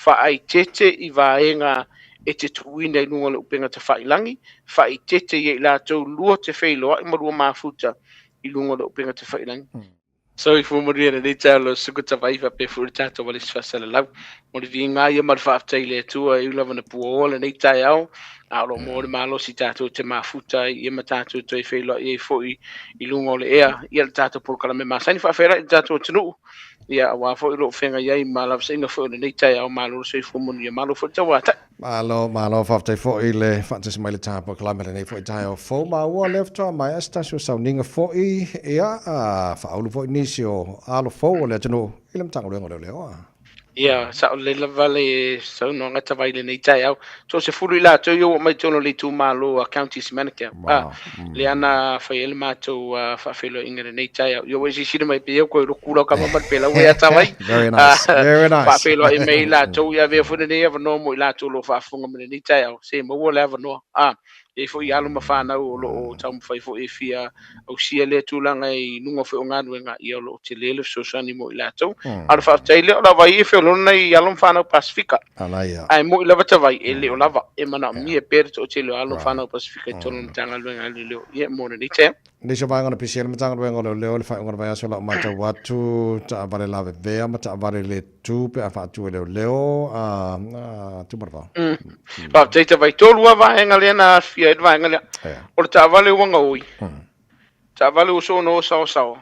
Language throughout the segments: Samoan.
Faaeteete i vaega e te tuuina i luga o le upega tafailagi, faaeteete ia i latou lua te feiloai ma lua mafuta i luga o le upega tafailagi. Soifua manuia lenei taeao lau susuga Tavai faapea foi le tatou alisi faasalalau. O le viiga ia ma le faafetai i le Atua e ui lava ina puaoa lenei taeao, a o lo o maua le malosi tatou te mafuta ai ia ma tatou toe feiloai ai foi i luga o le ea ia le tatou polokalame masani faafeiloai i le tatou atunuu ia aua foi o lo o feagai ai ma lavasaiga foi o lenei taeao. Malo le soifua manuia, malo foi le tauatai. Malo, malo, faafetai foi le faatasi mai le ta polokalame lenei foi taeao fou. Maua lea faatoa maea se tasi o sauniga foi, ia, faaulu foi nisi o alo fou o le atunuu i le Matagaluega o Leoleo. Ia, sao lelei lava le saunoaga tavai i lenei taeao. Toasefulu i latou ia ua mai totonu o le itumalo a Counties Manukau. Wow. Lea na fai ai le matou faafeiloaiga i lenei taeao. Ia ua e silasila mai pei ua toe loku lau kama ma le pelau ia tavai. Very nice. Very nice. Faafeiloai mai i latou, ia avea foi lenei avanoa mo i latou o lo o faafofoga mai lenei taeao. Se maua le avanoa. E i ai foi alo ma fanau o lo o taumafai foi e fia ausia lea tulaga i luga foi o galuega, ia o lo o tele le fesoasoani mo i latou. A o le faafetai lea o lava ia e feoloolo nai alo ma fanau Pasifika. Ae moi lava tavai, e le o lava, e manaomia pea le toatele o alo ma fanau Pasifika i totonu o le Matagaluega a Leoleo, ia mo lenei taeao. Nisi o vaega na pisi ai le Matagaluega o Leoleo i le faaiuga o le vaiaso lau matau atu, taavale lavevea ma taavale le tu pe a faatu e leoleo, a Tumanavao. Faafetai tavai. Tolu lava vaega lea na aafia ai le vaega lea. O le taavale ua gaoi, taavale ua soona o saoasaoa,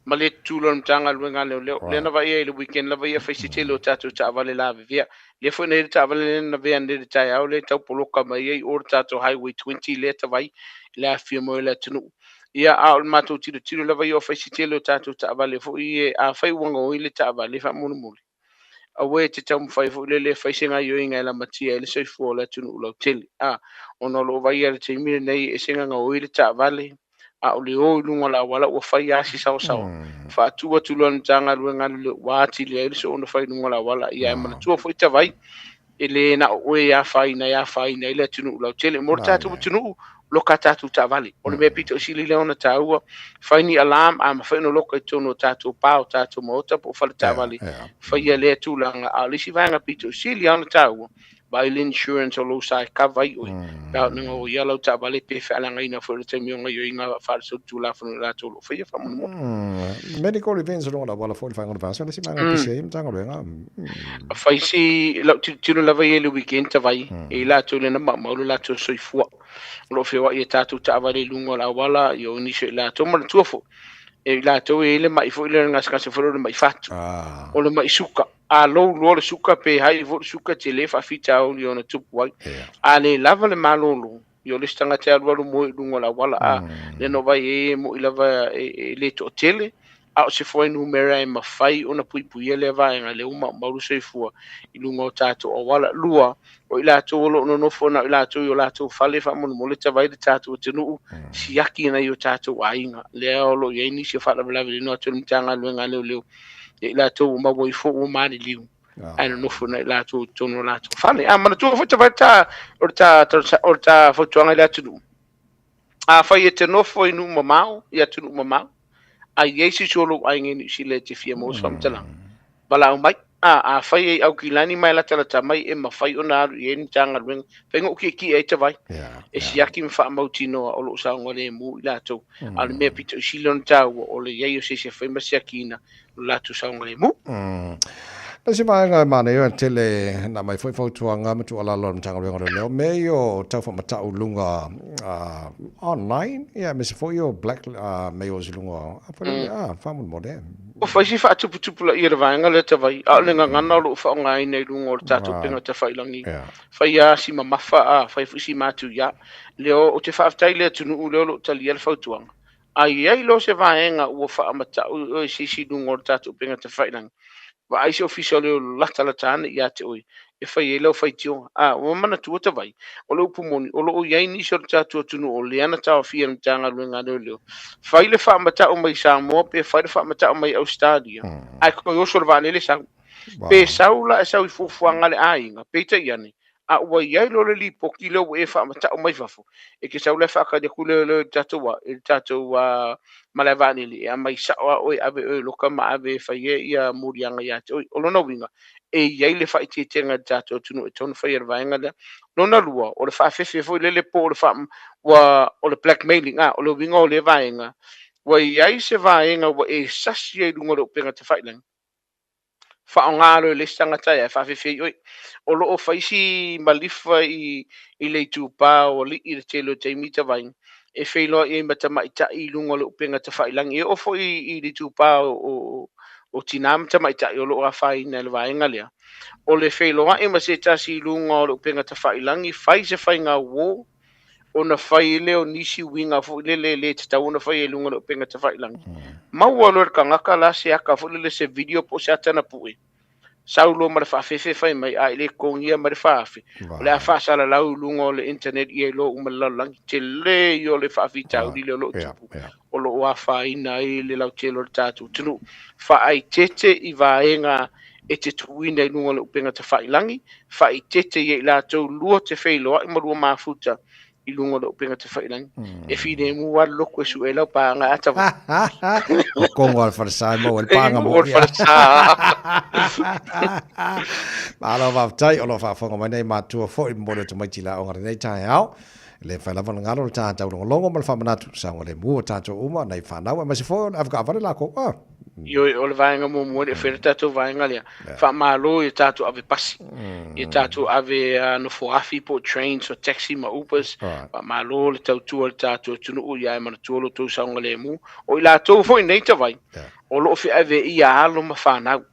ma le tutulo o le Matagaluega a Leoleo. Lea na vaai ai i le weekend lava ia fai se tele o tatou taavale lavevea. Lea foi na i ai le taavale lea na lavea nei i le taeao lea e tau poloka mai ai o le tatou Highway 20 lea tavai i le afifio mai o le atunuu. Ia, a o le matou tilotilo lava ia o fai se tele o tatou taavale foi ia, afai ua gaoi le taavale faamolemole, aua e te taumafai foi lele e fai se gaioiga e lamatia ai le soifua o le atunuu lautele. A, ona o lo o vaai i le taimi lenei e ese gaoi le taavale, a o le o i luga o le auala ua fai lava si saoasaoa. Faatu atu loa le Matagaluega a Leoleo ua atili ai le soona fai i luga o le auala. Ia, ae manatua foi tavai, e le na o oe e afaina e afaina ai le atunuu lautele. Mo le tatou atunuu, loka a tatou taavale. O le mea pito i sili lea ona taua, fai ni alarm, a mafai ona loka i totonu o tatou pa o tatou maota po o fale taavale, faia lea tulaga. A o le isi vaega pito i sili lava ona taua, vaai le insurance o lou sa e cover ai oe, pe a oo ina gaoia lau taavale pe fealagaina foi i le taimi o gaoioiga faale-solitulafono i latou o lo o faia faamolemole. Medical events o luga o le auala foi i le faaiuga o le vaiaso, le isi vaega e pisi ai le Matagaluega. Fai si lau tilotilo lava ia i le weekend tavai, e i latou lea na maumau le latou soifua. O lo o feoai e tatou taavale i luga o le auala, ia o nisi o i latou, manatua foi, e i latou e i ai le mai foi lea, le gasegase foi lea o le mai fatu, o le mai suka. A lou loa le suka pe hai foi le suka, tele faafitauli ona tupu ai. A le lava le malolo, ia o le isi tagata e alualu moe i luga o le auala, a lea na vaai ai e moi lava e le toatele, a o se fuainumera e mafai ona puipuia lea vaega lea ua maumau le soifua i luga o tatou auala. Lua, o i latou o lo o nonofo na o i latou i o latou fale faamolemole tavai le tatou atunuu, siaki nai o tatou aiga. Lea o lo o i ai nisi o faalavelave i atu i le Matagaluega a Leoleo, ia i latou ua maua ifo ua maliliu, ae nonofo nai latou i totonu o latou fale. A manatua foi tavai ta, o le ta, o le ta fautuaga i le atunuu. Afai e te nofo i nuu mamao, i atunuu mamao, a i ai se isi o lou aiga i Niu Sila e te fia maua se faamatalaga, valaau mai. A, afai e i Aukilani ma e latalata mai, e mafai ona alu i ai le Matagaluega. Fai na ou kiekie ai tavai, e siaki ma faamautinoa o lo o saogalemu i latou. A o le mea pito i sili ona taua, o le i ai o se isi e fai ma siakiina lo latou saogalemu. Le isi vaega e manaia e tele na aumai foi fautuaga ma tuualalo a le Matagaluega o Leoleo, mea ia o tau faamatau i luga online, ia aemaise foi o black mails i luga o, foi lele, faamolemole. Ua fai si faatuputupulaia i le vaega lea tavai, a o le gagana o lo o faaaogaina i luga o le tatou upega tafailagi. Fai lava si mamafa, a fai foi si matuia. Lea ou te faafetai i le atunuu lea o lo o talia le fautuaga. A i ai loa se vaega ua faamatau i oe se isi i luga o le tatou upega tafailagi, vaai se ofisa o le latalata ane ia te oe e fai ai lau faitioga. A ua manatua tavai, o le upu moni, o lo o i ai nisi o le tatou atunuu o lea na taofia e le Matagaluega a Leoleo, fai le faamatau mai Samoa pe fai le faamatau mai Ausetalia, ae toe oso le vaalele sau. Pe sau la e sau i fuafuaga a le aiga, peitai ane, a ua i ai loa le lipoti lea ua e faamatau mai fafo, e te sau la e faatali atu lea i le tatou i le tatou malae vaalele e aumai sao lava oe e ave oe i loka ma ave e fai ai ia moliaga ia te oe. O lona uiga, E i ai le faaeteetega i le tatou atunuu e tatau ona faia le vaega lea. Lona lua, o le faafefe foi lele po o le faa, ua, o le blackmailing, a, o le uiga o lea vaega, ua i ai se vaega ua e sasi ai i luga o le upega tafailagi, faaaoga loa e le isi tagata ae faafefe ai oe. O lo o fai si malifa i le itupa o alii i le tele o taimi tavai, e feiloai ai ma tamaitai i luga o le upega tafailagi. E oo foi i le itupa o tinā ma tamaitai o lo o afaina i le vaega lea. O le feiloai ma se tasi i luga o le upega tafailagi, fai se faiga uō, ona fai lea o nisi uiga foi lele e le tatau ona faia i luga o le upega tafailagi. Maua loa e le tagata la se ata foi lele, se video po o se ata na pue, sau loa ma le faafefe fai mai, a i le totogia mai le 4,000, o le a faasalalau i luga o le internet ia iloa uma e le lalolagi. Tele ia o le faafitauli lea o lo o tupu, o lo o afaina ai le lautele o le tatou atunuu. Faaeteete i vaega e te tuuina i luga o le upega tafailagi, faaeteete ia i latou lua te feiloai ma lua mafuta i luga o le upega tafailagi. E filemu lava le loto e sue lau paaga ata vai. O kongo al falesa e maua le paaga mo ia. Malo faafetai o lo o faafofoga mai nei matua foi mo le tamaiti la aoga lenei taeao. E le mafai lava ona galo le ta taulogologo ma le faamanatu saogalemu o tatou uma nai fanau aemaise foi o le avetaavale lakou. Ah. Ioe, o le vaega muamua e le o faia le tatou vaega lea. Faamalo i tatou ave pasi, i tatou ave nofoafi po o trains o taxi ma Ubers. Faamalo le tautua i le tatou atunuu ia e manatua lo outou saogalemu. O i latou foi nei tavai, o lo o feaveaia alo ma fanau.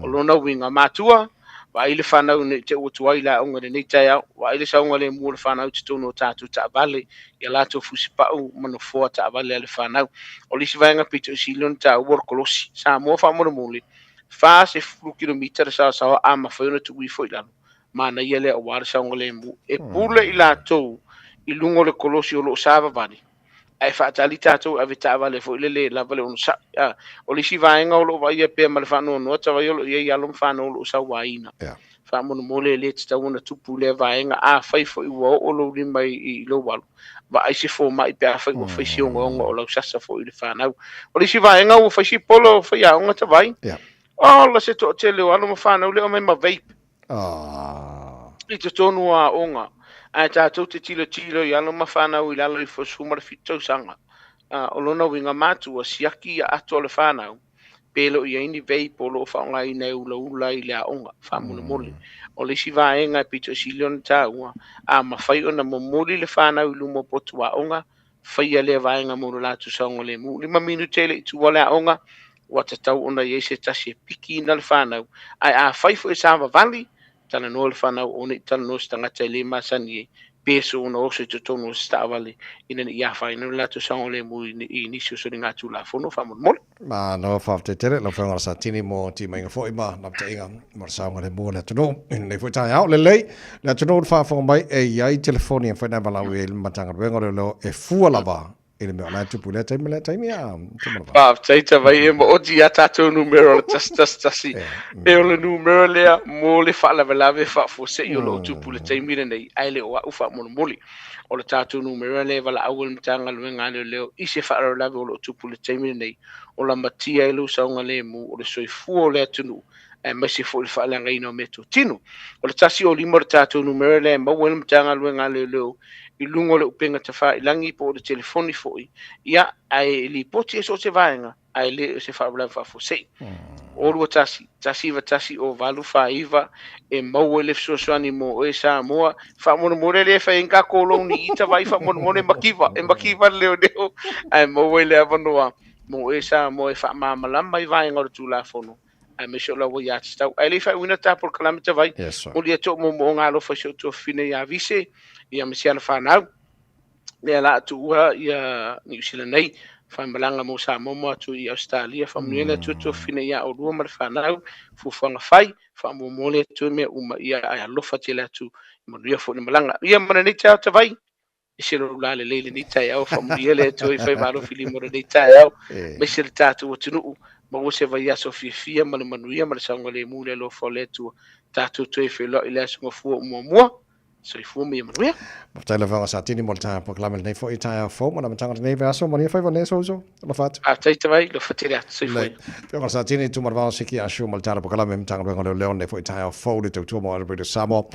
O lona uiga, matua, vaai le fanau ne i te i ua tuai le aoga i lenei taeao, vaai le saogalemu o le fanau i totonu o tatou taavale, i a latou fusipau ma nofoa taavale a le fanau. O le isi vaega pito i sili ona taua o le kolosi. Samoa faamolemole, 40 kilomita le saosaoa a mafai ona tuu ifo i lalo, manaia lea aua le saogalemu. E pule i latou i luga o le kolosi o lo o savavali, ae faatali tatou e ave taavale foi lele e lava le onosai. O le isi vaega o lo o vaaia pea ma le faanoanoa tavai o lo o i ai alo ma fanau o lo o sauaina. Faamolemole e le tatau ona tupu lea vaega. Afai foi ua oo lou lima i lou alo, vaai se fomai pe afai ua fai si ogaoga o lau sasa foi i le fanau. O le isi vaega ua fai si polo o faiaoga tavai. Ola se toatele o alo ma fanau lea omai ma vape. I totonu o aoga, ae tatou te tilotilo i alo ma fanau i lalo ifo o le 17 tausaga. O lona uiga matua, siaki ia ato a le fanau, pe le o i ai ni vape o lo o faaaogaina e ulaula i le aoga, faamolemole. O le isi vaega e pito i sili ona taua, a mafai ona momoli le fanau i luma o potu aoga, faia lea vaega mo lo latou saogalemu. 5 minute e le i tuua le aoga, ua tatau ona i ai se tasi e pikiina le fanau. Ae afai foi e savavali, talanoa le fanau o ne i talanoa se tagata e le masani ai, pe soona oso i totonu o se taavale ina ne i afaina lo latou saogalemu i nisi o soligatulafono faamolemole. Malo faafetai tele lau Afioga Satini mo timaiga foi ma naunautaiga mo le saogalemu o le atunuu i lenei foi taeao. Lelei le atunuu le faafofoga mai e i ai telefoni e mafai ona valaau i ai le Matagaluega o Leoleo e fua lava i le mea o la e tupu i lea taimi ma lea taimi a Tumalava. Faafetai Tavai e maoti ia tatou numera o le 111. E o le numera lea mo le faalavelave faafuasei o lo o tupu i le taimi lenei ae le o au faamolemole. O le tatou numera lea e valaau ai le Matagaluega a Leoleo i se faalavelave o lo o tupu i le taimi lenei, o lamatia ai lou saogalemu o le soifua o le atunuu aemaise foi le faaleagaina o meatotino. O le 105 o le tatou numera lea e maua ai le Matagaluega a Leoleo i luga o le upega tafailagi po o le telefoni foi, ia, ae lipoti ai so o se vaega, ae le o se faalavelave faafuasei. O 21 191 o 849 e maua ai le fesoasoani mo oe Samoa. Faamolemole lea e fai ai ni tatou loni ita vai faamolemole e makiva, e makiva le leoleo, ae maua ai le avanoa mo oe Samoa e faamalamalama i vaega o le Tulafono aemaise o lau aiatatau. Ae le i faaiuina ta polokalame tavai, Yes, sir. moli atu ou moomooga alofa i si ou tuafafine ia Vise, ia ma si ana fanau. Lea la a tuua ia Niu Sila nei, faimalaga mo Samoa mo atu i Ausetalia, faamanuia le Atua tuafafine ia oulua ma le fanau, fuafuaga fai, faamuamua le Atua i mea uma, ia ae alofa tele atu, manuia foi le malaga. Ia ma lenei taeao tavai, ese lou lalelei lenei taeao, faamanuia le Atua i faiva alofi lima o lenei taeao, aemaise le tatou atunuu, maua se vaiaso fiafia ma le manuia ma le saogalemu i le alofa o le Atua. Tatou toe feiloai i le Aso Gafua o muamua. Soifua ma ia manuia. Faafetai lau Afioga Satini mo le polokalame lenei foi taeao fou ma le amataga o lenei vaiaso. Manuia faiva nei aso uso. Alofa atu. Faafetai Tavai, alofa tele atu. Soifua. Lelei. Afioga Satini Tumanavao Siki Ashu ma le tala polokalame Matagaluega o Leoleo lenei foi taeao fou le tautua mo Radio Samoa.